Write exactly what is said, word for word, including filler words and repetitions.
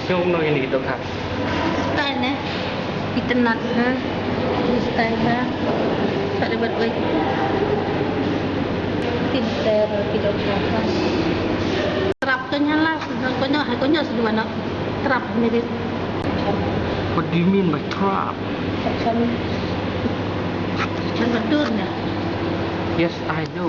Jong no ini dokha. Style ne. Itynnat ha. Style ha. Sa de bat wei. Tin ter ki dokha. Trap to nyala, ko nyo, ko nyo sdua no. Trap ni di. What do you mean by trap? Chan. Chan batur ne. Yes, I know.